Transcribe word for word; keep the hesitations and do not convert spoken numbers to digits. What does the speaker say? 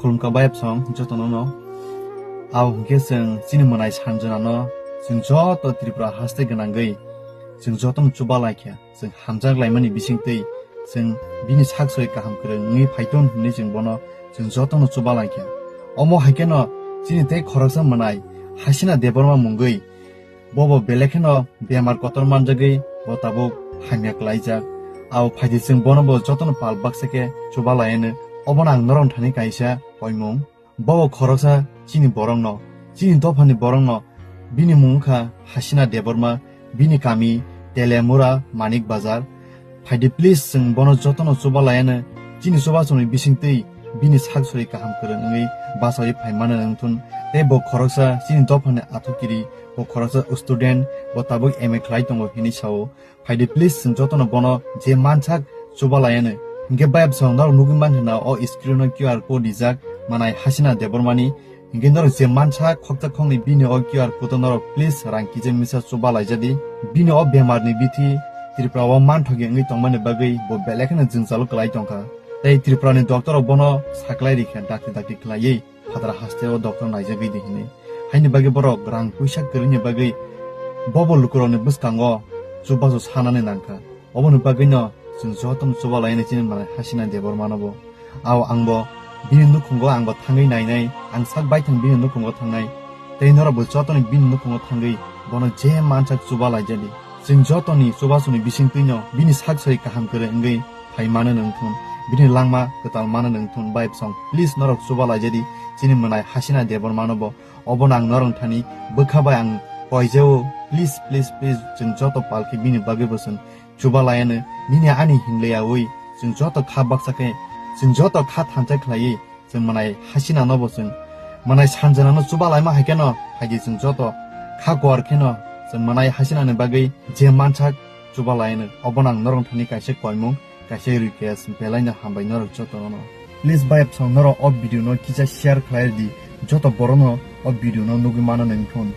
Khulumkha bayapsong jotono no. Au hwnkhe chwng chini mwnai sanjwnano chwng joto Tripura haste gwnangwi chwng jotono chuba laikha. Chwng hamjak laimani bisingtwi chwng bini sak soi kaham kwrwng wngwi phaiton hwnwi chwng bono chwng jotono chuba laikha. Omo haikheno chini tei khoroksa mwnai Hasina Debbarma mungwi bobo belai kheno bemar kotor manjagwi bo tabuk hamya klaijak. Au phaidi chwng bono bo jotono pal baksa khe chuba laiano. Obono ang norok thani kaisa koimung. Bobo khoroksa chini borokno, chini dophani borokno, bini mung wngkha Hasina Debbarma, bini kami Telemura Manik Bazar. Phaidi please chwng bono jotono chuba laiano, chini chuba chumni bisingtwi bini sak sori kaham kwrwng wngwi bachawi phaimano wngthun. Tei bo khoroksa chini dophani athukiri, bo khoroksa student, bo tabuk M A khlai tongo hinwi sao. Phaidi please chwng jotono bono je mansak chuba laiano. Hinkhe bayapsong norok nugwi mankha na o screen o Q R code rijak mwnai Hasina Debbarmani. Hinkhe norok je mansak khoksa khoknwi bini o Q R code o norok please rang kije misa chuba laijadi. Bini o bemar ni bithi Tripura o manthokya wngwi tongmani bagwi bo belai kheno jwngjalo kwlai tongkha. Tei Tripura ni doctor rok bono saklai rikha dakti dakti khlaiwi. Phatara haste o doctor naijagwi di hinwi. Haini bagwi borok rang puisa kwrwini bagwi bobo lukurokni bwskango chubachu sanani nangkha. Oboni bagwino chwng jotono chuba lainai chini mwnai Hasina Debbarmano bo. Ao angbo bini nukhungo angbo thangwi nainai, ang sak baithang bini nukhungo thangnai. Tei norokbo jotoni bini nukhungo thangwi bono je mansak chuba laijadi. Chwng jotoni chubasuni bisingtwino bini sak sori kaham kwrwi wngwi phai mano nung thun, bini langma kwtal mano nung thun. Bayapsong, please norok chuba laijadi chini mwnai Hasina Debbarmano bo. Obono ang norok thani bwkha bai ang koijao, please, please, please, chwng joto palkhe bini bagwi bo chwng chuba laiano. Nini ani hinliyaui chwng joto kha baksa khe, chwng joto kha thansa khlaiwi chwng mwnai Hasina no bo chwng mwnai sanjana no chuba laima hai kheno phaidi chwng joto kha kuar kheno chwng mwnai Hasina ni bagwi je mansak chuba laino. Obono ang norok thani kaisa koimung, kaisa request, belai no hambai norok joto no. Please bayapsong norok o video no kisa share khlai di, joto borok no o video no nugwi mano nung thun.